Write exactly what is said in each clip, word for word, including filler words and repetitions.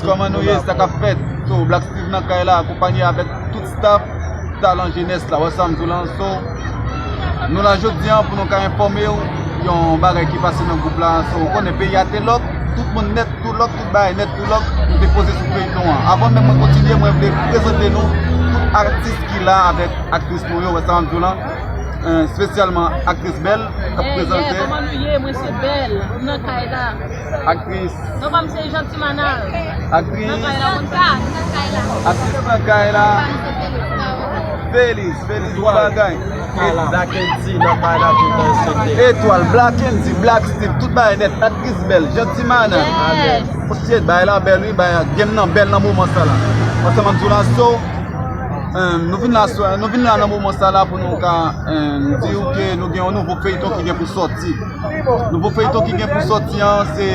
Kòman nou ye, sa k ap fèt? So, Black Steve nan kay la, akonpanye avèk tout staff Talan Jenès la, wè sa m di w lan. So, nou la jodi a pou nou ka enfòme w yon bagay ki pase nan gwoup la. So, ou konnen peyi a te lòk, tout moun nèt tou lòk, tout bagay nèt tou lòk, nou te poze sou feyton an. Avan menm mwen kontinye, mwen vle prezante nou tout atis ki la avèk aktris nou yo, wè sa m di w lan. Eh, espesyalman aktris Bèl k ap prezante. Kòman nou ye? Mwen se Bèl, m nan kay la. Aktris. Non, pa m se Janti Manal. Aktris. Nan kay la, konn sa. Aktris nan kay la. Felis, Felis, bon bagay. Black M C nan kay la tout tan, respecte. Etwal, Black M C, Black Steve, tout bagay nèt. Aktris Bèl, Janti Manal. Yes. Shit, bagay la bèl, wi, bagay la, game nan bèl nan moman sa la. Ansanm ak Zoulasso, eh, nou vin la, sou- nou vin la nan moman sa la pou nou ka, eh, di w ke nou gen yon nouvo feyton ki gen pou sòti. Nouvo feyton ki gen pou sòti an, se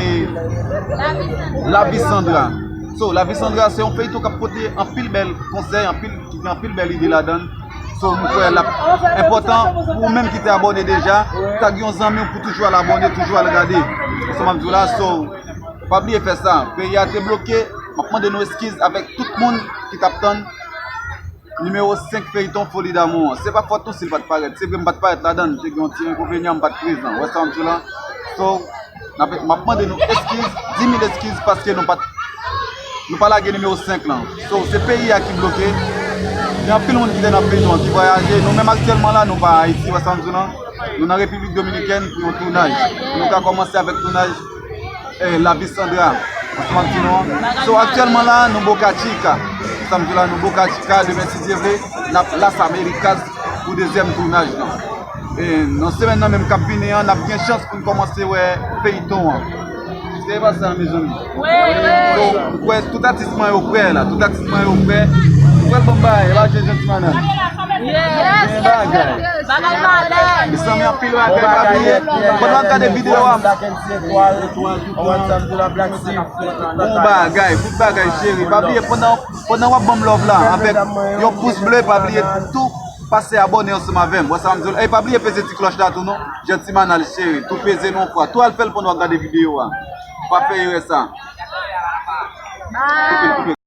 Lavi Sandra. So, Lavi Sandra, se yon feyton k ap pote anpil bèl konsèy, anpil, ki gen anpil bèl ide ladan l. So, m kwè l ap enpòtan pou ou menm ki te abòne deja, tag yon zanmi w pou toujou al abòne, toujou al gade. Ansanm ak Zoulasso, pa bliye fè sa. Peyi a te bloke, m ap mande nou eskiz avèk tout moun ki t ap tann nimewo senk feyton Foli Damou an. Se pa fòt nou si l pa t parèt. Se vre m pa t parèt ladan l, te gen yon ti enkonvenyan, m pa t prezan. Wè sa m di w lan? So, n ap, m ap mande nou eskiz, di mil eskiz paske nou pa t, nou pa lage nimewo senk lan. So, se peyi a ki bloke. Gen anpil moun ki te nan feyton an ki vwayaje. Nou menm aktyèlman la, nou pa Ayiti, wè sa m di w lan? Nou nan Repiblik Dominikèn pou yon tounaj. Nou ka kòmanse avèk tounaj eh, Lavi Sandra. Ansanm ak ti non. So, aktyèlman la, nou Boca Chica. Sa m di la, nou Boca Chica, demen, si Dye vle, n ap Las Americas pou dezyèm tounaj lan. E nan semèn nan menm k ap vini an, n ap gen chans pou n kòmanse wè feyton an. Se pa sa, mezanmi? Wi, wi. So, m kwè tout atis mwen yo prè la, tout atis mwen yo prè. Ou pral ban m bagay, e pa jwe Janti Manal. Yes, yes, yes. Bagay. Bagay malè. Mezanmi, anpil bagay, pa bliye. Pandan w ap gade videyo a, bon bagay, bout bagay, cheri. Pa bliye, pandan, pandan w ap ban m love la, avèk yon pous ble, pa bliye tou pase abòne ansanm avè m. Wè sa m di w la? E pa bliye peze ti klòch la tou, non. Janti Manal, cheri. Tou peze l yon fwa. Tou al fè l pandan w ap gade videyo a. Pa fè erè sa. Koupe l, koupe l.